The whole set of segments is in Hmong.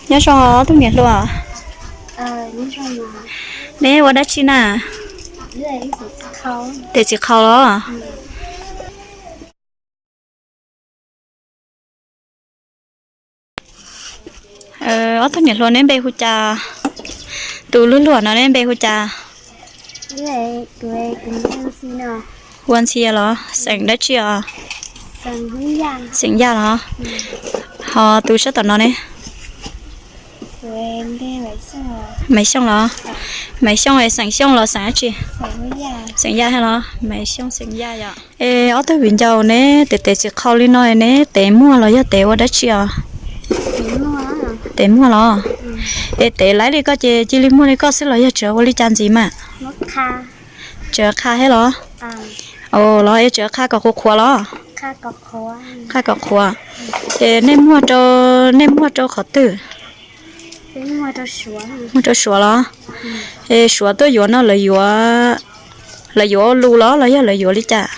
Nyob zoo ob tug niam hluas. Neb ua dab tsi na? Tes txiv qhau los? Ob tug niam hluas neb npe hu cas? Tus luag luag no neb npe hu cas? Hu ua Ntxhi los? Xeem dab tsi os? Xeem Yaj los? Ho tus sab tom no ne? Maiv Xyooj los? Maiv Xyooj es xeem Xyooj los xeem dab tsi? Xeem Yaj thiab los? Maiv Xyooj xeem Yaj yom. Es ob tug viv ncaus neb tes tes txiv qhau li no neb tev muag los yog tev ua dab tsi os? Tev muag los? Es tev laib li koj ces cia li muag li koj xwb los yog tseem ua li cas ntxiv mas? Tseem qha thiab los? Los es tseem qha kom qhuav qhuav los? Qha kom qhuav. Es nej muag rau, nej muag rau qhov twg? Muag rau Suav los? Es Suav tuaj yuav no lawv yuav, lawv yuav ua lus los los yog lawv yuav li cas?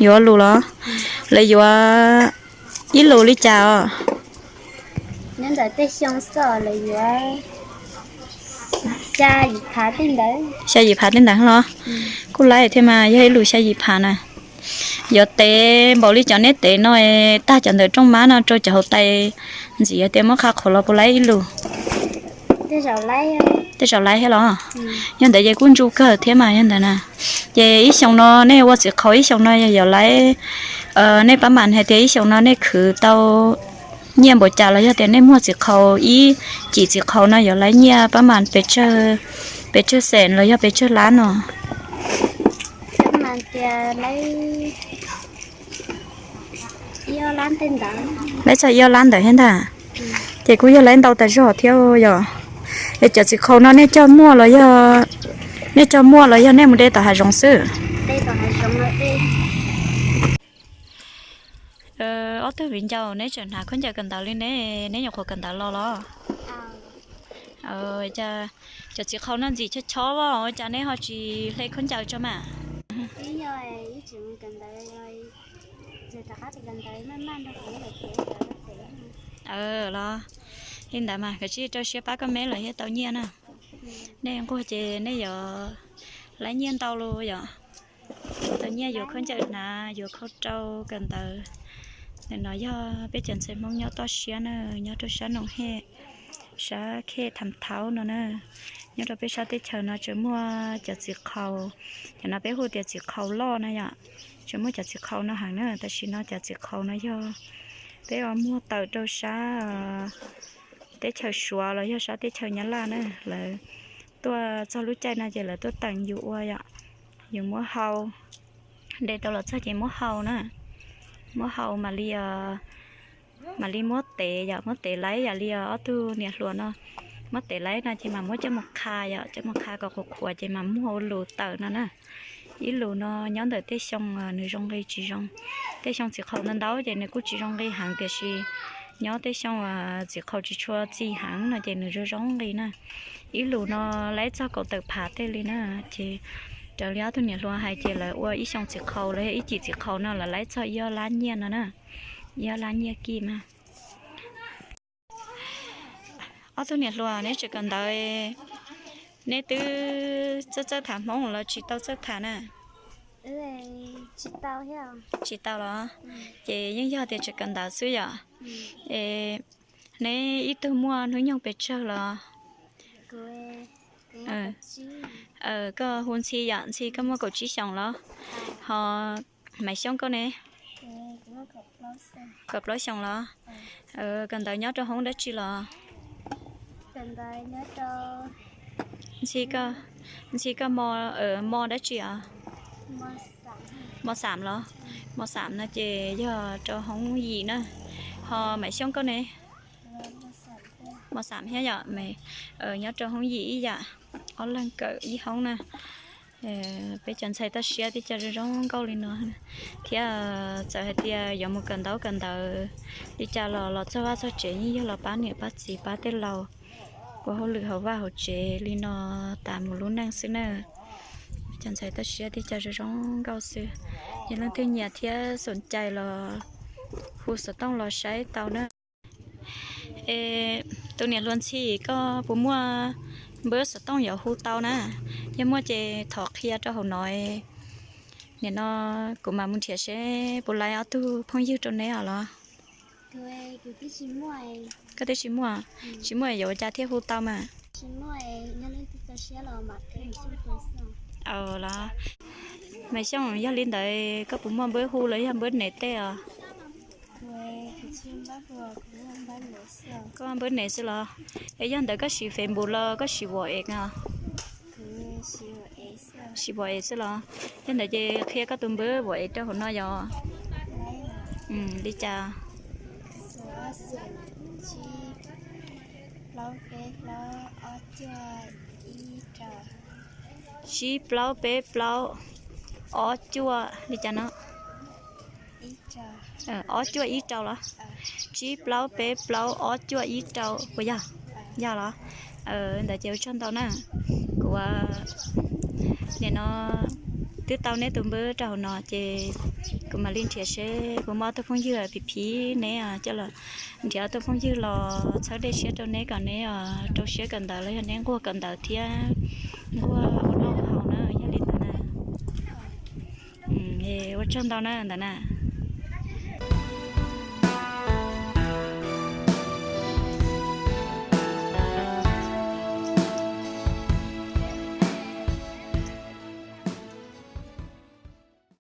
Yuav ua lus los? Lawv yuav ib lus li cas os? Xya yim phav tej ntawd los? Kuj laib thiab mas yog ib lus xya yim phav na. Yuav tev npaum li cov neb tev no, tag cov ntawm rooj mab no rau cov hauv tais ntxiv tias muab qha qhuav los puas laib ib lus? Tej zaum laib thiab los? Yog ntawd ces kuj ntsu kawg thiab mas yog ntawd na. Ces ib xyoo no nej ua txiv qhau ib xyoo no yog yuav laib, nej pab mas hais tias ib xyoo no nej khwv tau nyiaj npaum cas los yog tias nej muag txiv qhau ib cim txiv qhau no yuav laib nyiaj pab mas pes tsawg, pes tsawg xees los yog pes tsawg lab no? Laib txog ib ob lab ntawd thiab ntag. Ces kuj yog laib ntau tas zog thiab yom. Es cov txiv qhau no nej cog muaj los yog, nej cog muaj los yog nej mus de tom hav zoov xwb? Ob tug viv ncaus neb tseem hnav khaub ncaws kawm ntawv li ne, neb nyuam qhuav kawm ntawv los los? Cov txiv qhau no ntxim chob chob, ua cas neb ho tsis hle khaub ncaws tso mas? Los, li ntawd mas kav tsij rau siab pab koj me los thiaj tau nyiaj na. Nej nquag ces nej yuav laib nyiaj ntau los yom. Tau nyiaj yuav khaub ncaws hnav, yuav khau rau kawm ntawv. Ntawm no yog peb cov ntxhais Hmoob nyob toj siab na, nyob rau sab Noom Hej, sab khej Tham Thaub no na. Nyob rau peb sab teb chaws no tseem muaj cov txiv qhau, cov no peb hu tias txiv qhau loj na yom. Tseem muaj cov txiv qhau no heev na, tam sim no cov txiv qhau no yog peb ua muag tawm rau sab teb chaws Suav los yog sab teb chaws Nyab Laj na. Lawv tuaj txog lub caij no ces lawv tuaj teem yus ua yom, yus muab hau, de tau los txog ces muab hau na, muab hau mam li, mam li muab tev yom, muab tev laib yam li ob tug niam hluas no, muab tev laib no ces mam muab coj mus qha yom, coj mus qha kom qhuav qhuav ces mam muag ua lus tawm no na. Ib lus no nyob ntawm tej xyoo nws zoo nqi tsis zoo. Tej xyoo txiv qhau ntau ntau ces nws kuj tsis zoo nqi heev, tiam sis nyob tej xyoo txiv qhau tsis tshua txi heev no ces nws zoo zoo nqi na. Ib lus no laib txog kaum tawm phav tej li na. Ces raws li ob tug niam hluas hais ces lawv ua ib xyoo txiv qhau los yog ib cim txiv qhau no lawv laib txog ib ob lab nyiaj no na, ib ob lab nyiaj kij mas. Ob tug niam hluas neb tseem kawm ntawv, neb twb txawj txawj tham Hmoob los tsis tau txawj tham na? Tsis tau los? Ces yeej yog tias tseem kawm ntawv xwb yom. Es neb ib tug muaj hnub nyoog pes tsawg los? Koj hu Ntxhi yom, Ntxhi koj muaj kaum tsib xyoos los? Ho Maiv Xyooj koj ne? Kaum plaub xyoos los? Kawm ntawv nyob rau hoob dab tsi los? Ntxhi, Ntxhi koj mo, mo dab tsi os? Mo xam los? Mo xam no ces yog rau hoob yim na. Ho Maiv Xyooj koj ne? Mo xam thiab yom, nyob rau hoob yim ib yam, ob leeg kawm ib hoob na. Peb cov ntxhais toj siab tib co zoo zoo nkauj li no thiab, txawm hais tias yuav mus kawm ntaub kawm ntawv li cas los los txog vaj txog tsev yeej yog los pab niam pab txiv pab tej laus ua hauj lwm hauv vaj hauv tsev li no tas mus lub neej xwb na. Cov ntxhais toj siab tib co zoo zoo nkauj xwb. Yog leej twg nyiam thiab xoom cai los hu xov tooj los saib tau na. Es tus niam hluas ntxhi, koj puas muaj npawb xov tooj yuav hu tau na? Yog muaj ces thov qhia rau hauv no. Nim no kuv mam mus nrhiav seb puas laib ob tug phooj ywg rau neb os los. Koj twb tsis muaj, tsis muaj yuav ua cas thiaj hu tau mas. Los, Maiv Xyooj, yog li ntawd koj puas muaj npawb hu los yog npawb nev tej os? Koj npawb nev xwb los? Es yog ntawd koj siv Facebook los koj siv WhatsApp os? Siv WhatsApp xwb los? Yog ntawd ces qhia koj tus npawb WhatsApp rau hauv no yog li cas? Tsib plaub peb plaub ob cuaj li cas no? Ob cuaj ib rau los? Tsib plaub peb plaub ob cuaj ib rau puas yog? Yog los? Ntawd ces ua tsaug ntau na. Kuv nim no twb tau neb tus npawb rau hauv no ces kuv mam li nrhiav seb puas muaj ob tug phooj ywg phim phim neb coj los, nrhiav ob tug phooj ywg los txhawb dej siab rau neb kom neb rau siab kawm ntawv los yog neb nquag kawm ntawv thiab nquag ua noj ua haus na, yog li ntawd na. Ua tsaug ntau na ntawd na.